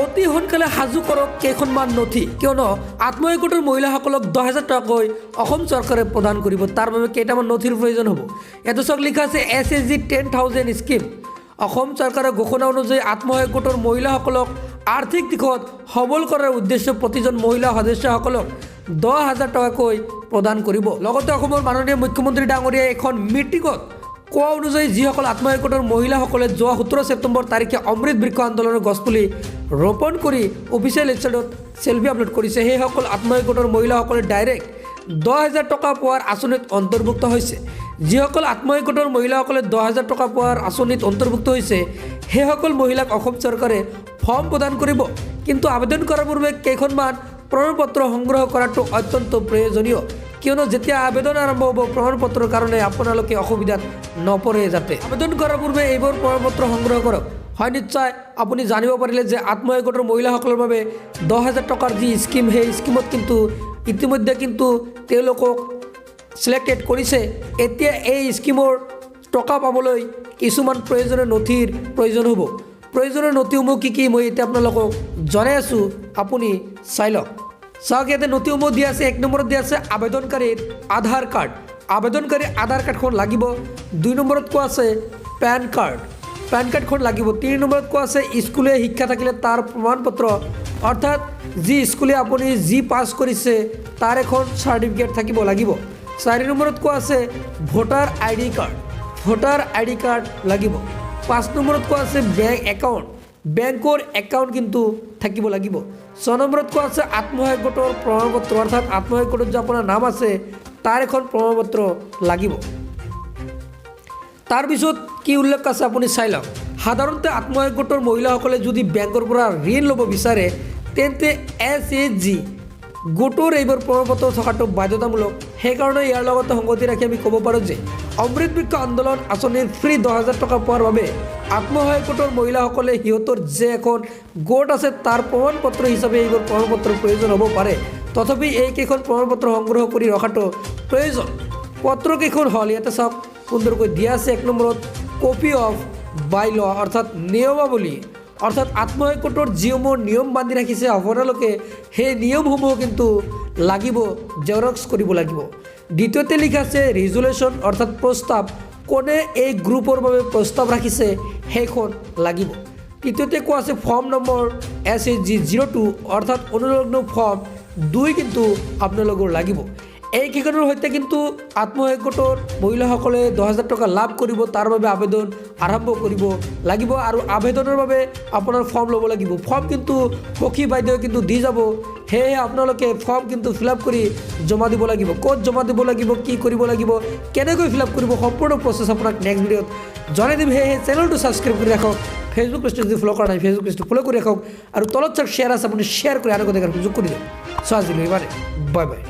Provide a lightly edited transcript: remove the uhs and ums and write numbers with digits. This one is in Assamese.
অতি সোনকালে সাজু কৰক কেইখনমান নথি, কিয়নো আত্মসহায়ক গোটৰ মহিলাসকলক 10,000 টকাকৈ অসম চৰকাৰে প্ৰদান কৰিব। তাৰ বাবে কেইটামান নথিৰ প্ৰয়োজন হ'ব। ইয়াতে চাওক, লিখা আছে SHG 10,000 scheme। Assam চৰকাৰৰ ঘোষণা অনুযায়ী আত্মসহায়ক গোটৰ মহিলাসকলক আৰ্থিক দিশত সবল কৰাৰ উদ্দেশ্যে প্ৰতিজন মহিলা সদস্যসকলক 10,000 টকাকৈ প্ৰদান কৰিব। লগতে অসমৰ মাননীয় মুখ্যমন্ত্ৰী ডাঙৰীয়াই এখন মিটিঙত কোৱা অনুযায়ী যিসকল আত্মসহায়ক গোটৰ মহিলাসকলে যোৱা 17 ছেপ্টেম্বৰ তাৰিখে অমৃত বৃক্ষ আন্দোলনৰ গছপুলি ৰোপণ কৰি অফিচিয়েল ৱেবছাইটত চেলফি আপলোড কৰিছে, সেইসকল আত্মসহায়ক গোটৰ মহিলাসকলে ডাইৰেক্ট 10,000 টকা পোৱাৰ আঁচনিত অন্তৰ্ভুক্ত হৈছে। যিসকল আত্মসহায়ক গোটৰ মহিলাসকলে 10,000 টকা পোৱাৰ আঁচনিত অন্তৰ্ভুক্ত হৈছে, সেইসকল মহিলাক অসম চৰকাৰে ফৰ্ম প্ৰদান কৰিব। কিন্তু আবেদন কৰাৰ পূৰ্বে কেইখনমান প্ৰমাণপত্ৰ সংগ্ৰহ কৰাটো অত্যন্ত প্ৰয়োজনীয়, কিয়নো যেতিয়া আবেদন আৰম্ভ হ'ব, প্ৰমাণপত্ৰৰ কাৰণে আপোনালোকে অসুবিধাত নপৰে যাতে। আবেদন কৰাৰ পূৰ্বে এইবোৰ প্ৰমাণপত্ৰ সংগ্ৰহ কৰক। হয়, নিশ্চয় আপুনি জানিব পাৰিলে যে আত্মসহায়ক গোটৰ মহিলাসকলৰ বাবে 10,000 টকাৰ যি স্কীম, সেই স্কীমত কিন্তু ইতিমধ্যে কিন্তু তেওঁলোকক চিলেক্টেড কৰিছে। এতিয়া এই স্কীমৰ টকা পাবলৈ কিছুমান প্ৰয়োজনীয় নথিৰ প্ৰয়োজন হ'ব। প্ৰয়োজনীয় নথিসমূহ কি কি, মই এতিয়া আপোনালোকক জনাই আছোঁ, আপুনি চাই লওক। চাওক, ইয়াতে নথিসমূহ দিয়া আছে। এক নম্বৰত দিয়া আছে আবেদনকাৰীৰ আধাৰ কাৰ্ড। আবেদনকাৰীৰ আধাৰ কাৰ্ডখন লাগিব। দুই নম্বৰত কোৱা আছে পেন কাৰ্ড, পেন কাৰ্ডখন লাগিব। তিনি নম্বৰত কোৱা আছে স্কুলীয়া শিক্ষা থাকিলে তাৰ প্ৰমাণপত্ৰ, অৰ্থাৎ যি স্কুলে আপুনি যি পাছ কৰিছে তাৰ এখন চাৰ্টিফিকেট থাকিব লাগিব। চাৰি নম্বৰত কোৱা আছে ভোটাৰ আই ডি কাৰ্ড, ভোটাৰ আই ডি কাৰ্ড লাগিব। পাঁচ নম্বৰত কোৱা আছে বেংক একাউণ্ট, বেংকৰ একাউণ্ট কিন্তু থাকিব লাগিব। ছয় নম্বৰত কোৱা আছে আত্মসহায়ক গোটৰ প্ৰমাণপত্ৰ, অৰ্থাৎ আত্মসহায়ক গোটত যে আপোনাৰ নাম আছে তাৰ এখন প্ৰমাণপত্ৰ লাগিব। তাৰপিছত কি উল্লেখ আছে, আপুনি চাই লওক। সাধাৰণতে আত্মসহায়ক গোটৰ মহিলাসকলে যদি বেংকৰ পৰা ঋণ ল'ব বিচাৰে, তেন্তে এছএইচজি গোটৰ এইবোৰ প্ৰমাণপত্ৰ থকাটো বাধ্যতামূলক। সেইকাৰণে ইয়াৰ লগতে সংগতি ৰাখি আমি ক'ব পাৰোঁ যে অমৃত বৃক্ষ আন্দোলন আঁচনিৰ ফ্ৰী 10,000 টকা পোৱাৰ বাবে আত্মসহায়ক গোটৰ মহিলাসকলে সিহঁতৰ যে এখন গোট আছে তাৰ প্ৰমাণপত্ৰ হিচাপে এইবোৰ প্ৰমাণপত্ৰৰ প্ৰয়োজন হ'ব পাৰে। তথাপি এইকেইখন প্ৰমাণপত্ৰ সংগ্ৰহ কৰি ৰখাটো প্ৰয়োজন। পত্ৰকেইখন হ'ল, ইয়াতে চাওক, সুন্দৰকৈ দিয়া আছে। এক নম্বৰত কপি অফ বাই ল, অৰ্থাৎ নিয়মাৱলী, অৰ্থাৎ আত্মসহায়ক গোটৰ যিসমূহ নিয়ম বান্ধি ৰাখিছে আপোনালোকে, সেই নিয়মসমূহ কিন্তু লাগিব, জেৰক্স কৰিব লাগিব। দ্বিতীয়তে লিখা আছে ৰিজুলেশ্যন, অৰ্থাৎ প্ৰস্তাৱ, কোনে এই গ্ৰুপৰ বাবে প্ৰস্তাৱ ৰাখিছে সেইখন লাগিব। তৃতীয়তে কোৱা আছে ফৰ্ম নম্বৰ SHG 02, অৰ্থাৎ অনুলগ্ন ফৰ্ম 2 কিন্তু আপোনালোকৰ লাগিব। এইকেইখনৰ সৈতে কিন্তু আত্মসহায়ক গোটৰ মহিলাসকলে 10,000 টকা লাভ কৰিব। তাৰ বাবে আবেদন আৰম্ভ কৰিব লাগিব আৰু আবেদনৰ বাবে আপোনাৰ ফৰ্ম ল'ব লাগিব। ফৰ্ম কিন্তু সখী বাইদেৱে কিন্তু দি যাব। সেয়েহে আপোনালোকে ফৰ্ম কিন্তু ফিল আপ কৰি জমা দিব লাগিব। ক'ত জমা দিব লাগিব, কি কৰিব লাগিব, কেনেকৈ ফিল আপ কৰিব, সম্পূৰ্ণ প্ৰচেছ আপোনাক নেক্সট ভিডিঅ'ত জনাই দিম। সেয়েহে চেনেলটো ছাবস্ক্ৰাইব কৰি ৰাখক। ফেচবুক পেজটো যদি ফ'ল' কৰা নাই, ফেচবুক পেজটো ফ'ল' কৰি ৰাখক আৰু তলত চাওক, শ্বেয়াৰ আছে, আপুনি শ্বেয়াৰ কৰি আনকো দেখাৰ সুযোগ কৰি দিয়ক। চ' আজিলৈ ইমানে, বাই বাই।